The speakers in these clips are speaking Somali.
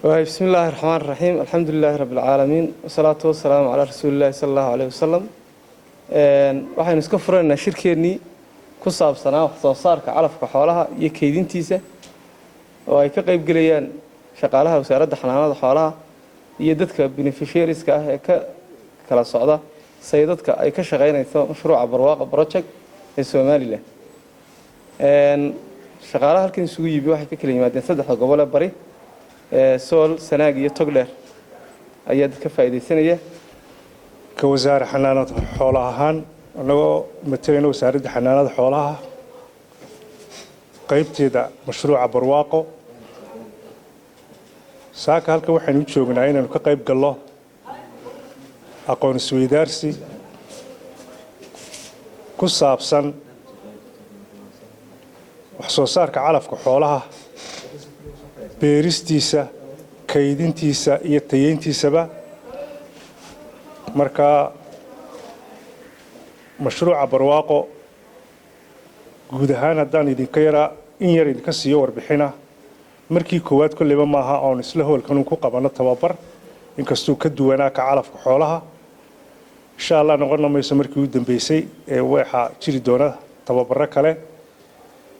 بسم الله الرحمن الرحيم، الحمد لله رب العالمين، والصلاة والسلام على رسول الله صلى الله عليه وسلم. Waxaynu iska furanaynaa shirkeennii ku saabsanaa wax soo saarka calafka xoolaha iyo keydintiisa, oo ay ka qayb gelayaan shaqaalaha Wasaaradda Xanaanada Xoolaha iyo dadka beneficiarieska ah ee ka kala socda site-yadka ay ka shaqaynayso mashruuca Barwaaqa Project ee Somaliland. Shaqaalaha halkan isugu yimi waxay ka kala yimaadeen saddexda gobol ee bari, Sool, Sanaag iyo Togdheer, ayaa dad ka faa'iidaysanaya. Ka wasaare xanaanada xoolaha ahaan, annagoo matalayna Wasaaradda Xanaanada Xoolaha qaybteeda mashruuca Barwaaqo, saaka halkan waxaynu u joognaa inaynu ka qayb gallo aqoon isweydaarsi ku saabsan wax soo saarka calafka xoolaha, beeristiisa, kaydintiisa iyo tayeyntiisaba. Marka mashruuca Barwaaqo guud ahaan haddaan idinka yaraa in yar idinka siiyo warbixina, markii koowaad kolleyba maaha oon isla hoolkanun ku qabanno tababar, inkastuu ka duwanaa ka calafka xoolaha. Insha Allah noqonna mayso markii u dambeysay ee waxaa jiri doona tababaro kale.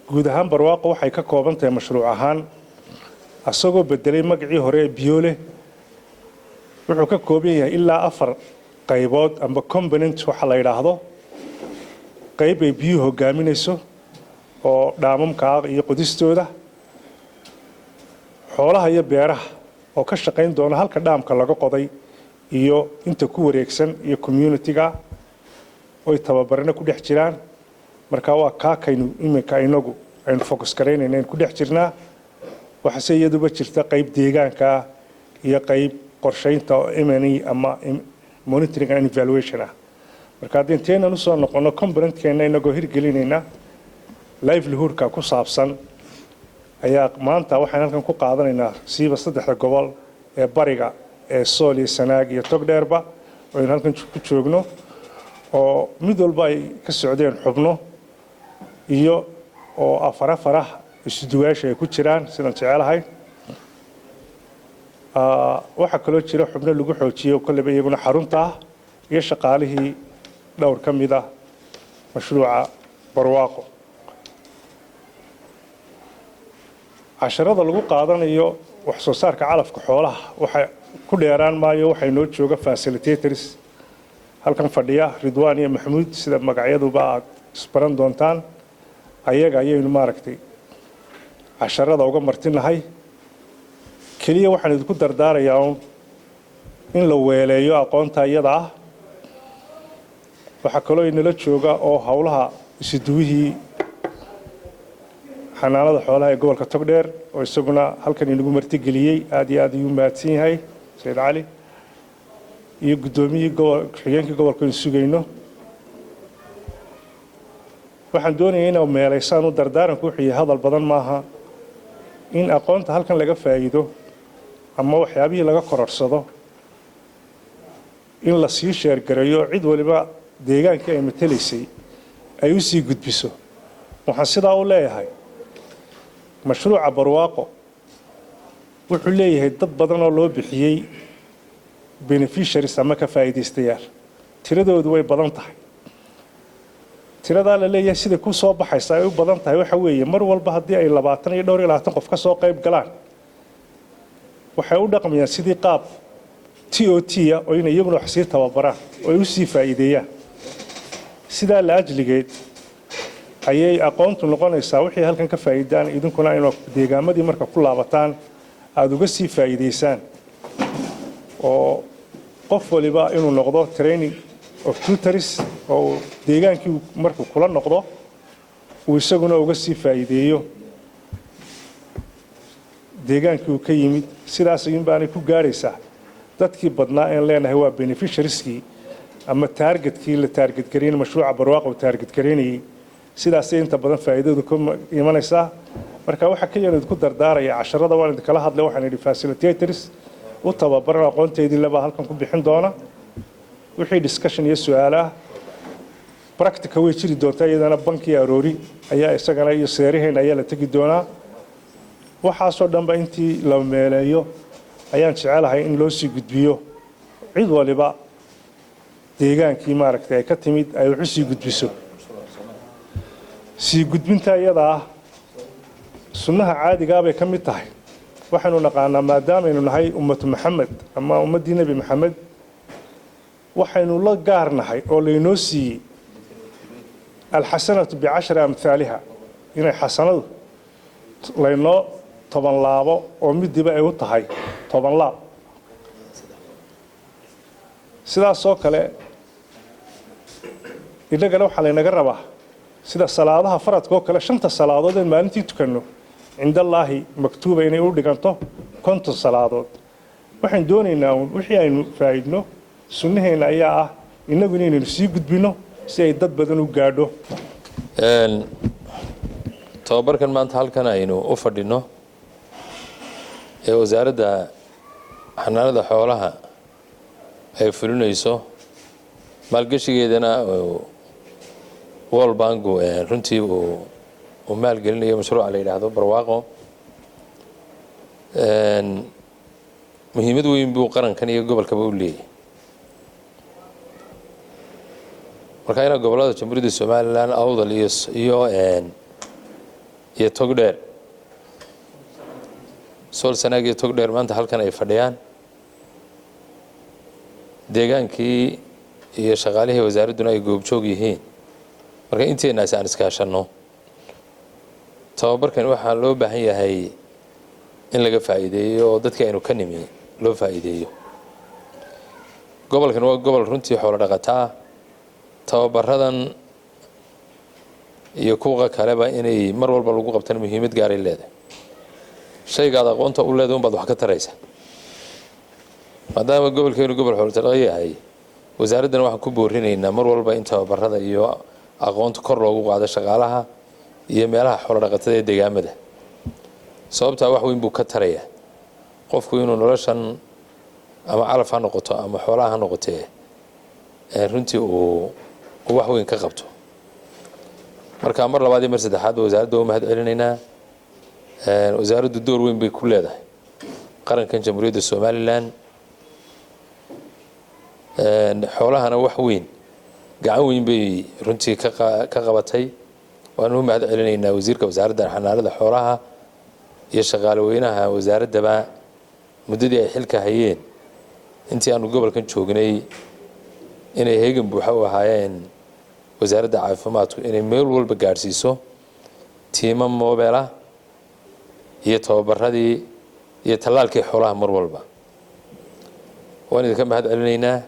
Guud ahaan Barwaaqo waxay ka kooban tahay mashruuc ahaan, asagoo bedelay magacii hore ee Biyoole, wuxuu ka kooban yahay ilaa afar qaybood amba component waxa la yidhaahdo. Qayb ay biyuhu hogaaminayso oo dhaamamka iyo qodistooda, xoolaha iyo beeraha oo ka shaqayn doona halka dhaamka laga qoday iyo inta ku wareegsan iyo community-ga oy tababarana ku dhex jiraan. Marka waa kaakaynu iminka inagu aynu focus garaynayna aynu ku dhex jirnaa. Waxaase iyaduba jirta qayb deegaanka iyo qayb qorshaynta oo M&E ama monitoring and evaluation ah. Marka haddii inteenan usoo noqono componentkeenna, inagoo hirgelinayna livelihoodka ku saabsan, ayaa maanta waxaan halkan ku qaadanaynaa siiba saddexda gobol ee bariga ee Sool iyo Sanaag iyo Togdheerba aynu halkan ku joogno, oo mid walba ay ka socdeen xubno iyo oo afar afar ah isuduwaasha ay ku jiraan sidaan jecelahay. Waxaa kaloo jira xubno lagu xoojiyey kolleyba iyaguna xarunta ah iyo shaqaalihii dhowr ka mid ah mashruuca Barwaaqo. Casharada lagu qaadanayo wax soo saarka calafka xoolaha waxa ku dheeraan maayo. Waxay noo jooga facilitators halkan fadhiya, Ridwaan iyo Maxamuud, sida magacyaduba aad isbaran doontaan. Ayaga ayaynu maaragtay casharada uga martinahay. Keliya waxaan idinku dardaarayaa uun in la weeleeyo aqoonta iyada ah. Waxaa kaloo inala jooga oo howlaha isuduwihii xanaanada xoolaha ee gobolka Togdheer, oo isaguna halkan inagu martigeliyey, aad iyo aad ayuu mahadsan yahay Sayid Cali, iyo guddoomiyihii gobol ku-xigeenkii gobolka aynu sugayno. Waxaan doonaya inaa meelaysaan u dardaaranku wuxuu yahay, hadal badan maaha, in aqoonta halkan laga faa'iido ama waxyaabihii laga kororsado in la sii share gareeyo, cid waliba deegaankii ay matelaysay ay u sii gudbiso. Waxaan sidaa u leeyahay, mashruuca Barwaaqo wuxuu leeyahay dad badan oo loo bixiyey beneficiaries ama ka faa'iidaystayaal. Tiradoodu way badan tahay. Tiradaa la leeyahay siday ku soo baxaysa ay u badan tahay waxa weeye, mar walba haddii ay 20 iyo 24 qof ka soo qayb galaan, waxay u dhaqmayaan sidii qaab TOT ah oo inay iyaguna wax sii tababaraan oo ay u sii faa'iideeyaan. Sidaa la ajligeed ayay aqoontu noqonaysaa wixii halkan ka faa'iidaan, idinkuna inuu deegaamadii marka ku laabataan aada uga sii faa'iidaysaan, oo qof waliba inuu noqdo training of tutors, oo uu deegaankii markuu kula noqdo uu isaguna uga sii faa'iideeyo deegaankii uu ka yimid. Sidaas ayuun baanay ku gaaraysaa dadkii badnaa een leenahay waa beneficiarieskii ama targetkii la target gareynay, mashruuca Barwaaqa uu target gareynayay. Sidaasay inta badan faa'iidadu ka imanaysaa. Marka waxaa ka yar idinku dardaaraya, casharada waan idinkala hadlay, waxaan idhi facilitators u tababaran aqoonteedii lebaa halkan ku bixin doona. Wixii discussion iyo su-aalaah, practical way jiri doontaa iyadana. Bankii aroori ayaa isagana iyo seeraheen ayaa la tegi doonaa. Waxaasoo dhanba intii la meeleeyo. Ayaan jecelahay in loo sii gudbiyo, cid waliba deegaankii maaragtay ay ka timid ay wax u sii gudbiso. Sii gudbinta iyada ah sunnaha caadigaa bay ka mid tahay. Waxaynu naqaanaa, maadaamaynu nahay ummatu Maxamed ama ummaddii Nebi Maxamed, waxaynu la gaarnahay oo laynoo siiyey الحسنة بعشر أمثالها, inay xasanadu laynoo 10 laabo oo midiiba ay u tahay 10 laab. Sidaasoo kale innagana waxaa laynaga rabaa, sida salaadaha faradka oo kale, shanta salaadood een maalintii tukanno, cindallaahi maktuuba inay u dhiganto 50 salaadood. Waxaan doonaynaa uun wixii aynu faa'idno, sunnaheenna ayaa ah innagu inaynanu sii gudbinno si ay dad badan u gaadho. Tababarkan maanta halkan aynu u fadhino ee Wasaaradda Xanaanada Xoolaha ay fulinayso, maalgeshigeedana World Banku runtii uu maalgelinayo, mashruuca la yidhaahdo Barwaaqo, muhiimad weyn buu qarankan iyo gobolkaba u leeyahay. Marka inaa gobollada Jamhuuriyadda Somaliland, Awdal iyo Togdheer, Sool, Sanaag iyo Togdheer, maanta halkan ay fadhiyaan deegaankii iyo shaqaalihii wasaaradduna ay goobjoog yihiin, marka inteenaasi aan iskaashanno, tababarkan waxaa loo baahan yahay in laga faa'iideeyo oo dadkii aynu ka nimi loo faa'iideeyo. Gobolkan waa gobol runtii xoolo dhaqataa. Tababaradan iyo kuwa kaleba inay mar walba lagu qabtaan muhiimad gaaray leedahay. Shaygaad aqoonta u leedahay unbaad wax ka taraysa. Maadaama gobolkeenu gobol xoolo yahay, wasaaraddana waxaan ku boorinaynaa mar walba in tababarada iyo aqoonta kor loogu qaado shaqaalaha iyo meelaha xoolo dhaqatada ee deegaamada, sababtaa wax weyn buu ka tarayaa qofku inuu noloshan, ama calaf ha noqoto ama xoolaha ha noqotee, runtii uu wax weyn ka qabto. Marka mar labaad iyo mar saddexaadba wasaaradda waa mahad celinaynaa. Wasaaraddu door weyn bay ku leedahay qarankan Jamhuuriyadda Somaliland, xoolahana wax weyn, gacan weyn bay runtii ka qabatay. Waanu u mahad celinaynaa wasiirka Wasaaradda Xanaanada Xoolaha iyo shaqaale weynaha wasaaraddaba muddadii ay xilka hayeen, intii aanu gobolkan joognay, inay heegan buuxa u ahaayeen wasaaradda caafimaadku inay meel walba gaadhsiiso tiimo mobile ah iyo tababaradii iyo tallaalkii xoolaha mar walba. Waan idinka mahad celinaynaa.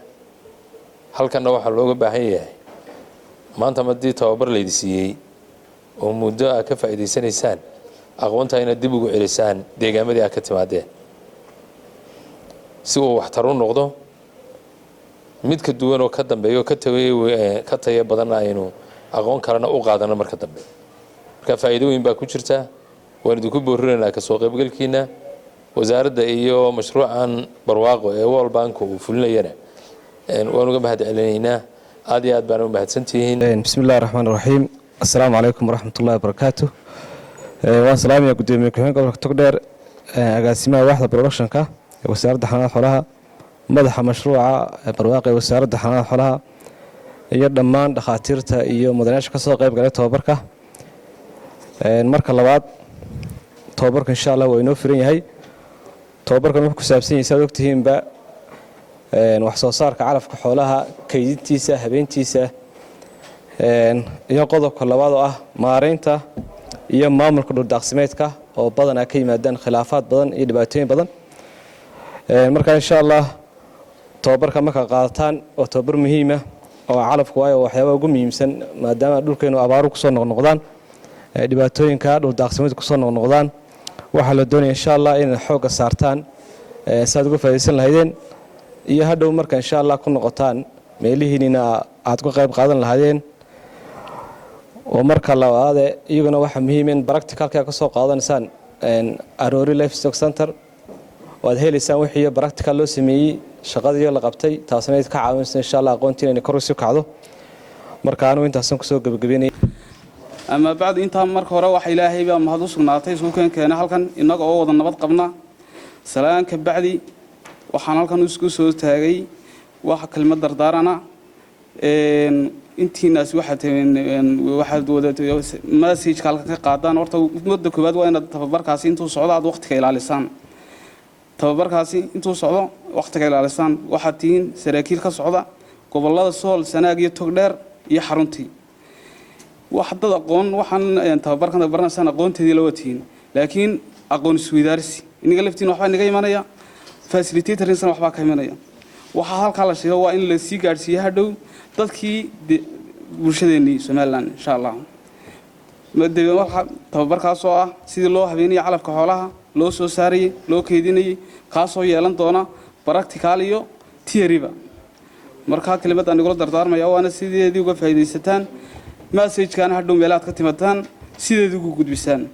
Halkanna waxaa looga baahan yahay maanta, haddii tababar laydi siiyey oo muddo aad ka faa'iidaysanaysaan, aqoontaa inaad dib ugu celisaan deegaamadii aad ka timaadeen, si uu waxtar u noqdo mid ka duwan oo ka dambeeya oo ka tayo badanna aynu aqoon kalena u qaadano marka dambe. Marka faa'iido weyn baa ku jirta. Waan idinku boorinaynaa kasoo qaybgalkiina. Wasaaradda iyo mashruucan Barwaaqo ee World Bank uu fulinayana waan uga mahad celinaynaa. Aad iyo aad baana u mahadsantihiin. Bismi illahi raxmaan raxiim. Assalaamu calaykum waraxmat ullahi wabarakaatu. Waan salaamaya gudoomiye ku-xigeen gobolka Togdheer, agaasimaha waaxda productionka ee Wasaaradda Xanaanada Xoolaha, madaxa mashruuca Barwaaqo ee Wasaaradda Xanaanada Xoolaha, iyo dhammaan dhakhaatiirta iyo mudanayaasha ka soo qayb galay tababarka. Marka labaad, tababarka insha Allah waa inoo furan yahay. Tababarkan wuxuu ku saabsan yahay, saad ogtihiinba, wax soo saarka calafka xoolaha, kaydintiisa, habeyntiisa, iyo qodobka labaad oo ah maareynta iyo maamulka dhuldaaqsimeedka, oo badanaa ka yimaadaan khilaafaad badan iyo dhibaatooyin badan. Marka insha Allah tababarka markaa qaadataan, oo tababar muhiima oo calafku, waayo waxyaabaha ugu muhiimsan, maadaama dhulkeenu abaaru kusoo noqnoqdaan, dhibaatooyinka dhuldaaqsimeedka kusoo noqnoqdaan, waxaa la doonaya insha Allah inaad xoogga saartaan saad uga faa'idaysan lahaydeen, iyo hadhow marka insha Allah ku noqotaan meelihiinina aad ku qayb qaadan lahaydeen. Oo marka labaade, iyaguna waxaa muhiim in practicalka ka soo qaadanaysaan Aroori Livestock Center oo aad helaysaan wixii practical loo sameeyey, shaqadii la qabtay, taasna ka caawinaysa insha Allah aqoontiina inay kor usii kacdo. Marka anigu intaasan kusoo gebagabeynaya. Ama bacdu, intaa marka hore waxa Ilaahay baa mahad u sugnaatay isku keen keena halkan innaga oo wada nabad qabna. Salaan ka bacdi, waxaan halkan isku soo taagay wax kelmad dardaarana. Intiinaas waxaad waxaad wada message-ka halkan ka qaadaan. Horta mudda koowaad waa inaad tababarkaasi intuu socdo aad waqtiga ilaalisaan. Tababarkaasi intuu socdo waqtiga ilaalisaan. Waxaad tihiin saraakiil ka socda gobollada Sool, Sanaag iyo Togdheer iyo xaruntii. Wax dad aqoon waxaan tababarkan baranaysaan aqoonteedii la watihiin, laakiin aqoon isweydaarsi inaga laftiin waxbaa inaga imanaya, facilitatorsna waxbaa ka imanaya. Waxaa halkaa la sheego waa in la sii gaadhsiiyo hadhow dadkii bulshadeenii Somaliland, insha Allah. Tababarkaasoo ah sidii loo habeenayay calafka xoolaha, loo soo saarayey, loo keydinayey, kaasoo yeelan doona practical iyo theory-ba. Markaa kelimadaan igula dardaarmaya waana sideedii uga faa'iidaysataan, message-kaana hadhow meelaad ka timataan sideedii ugu gudbisaan.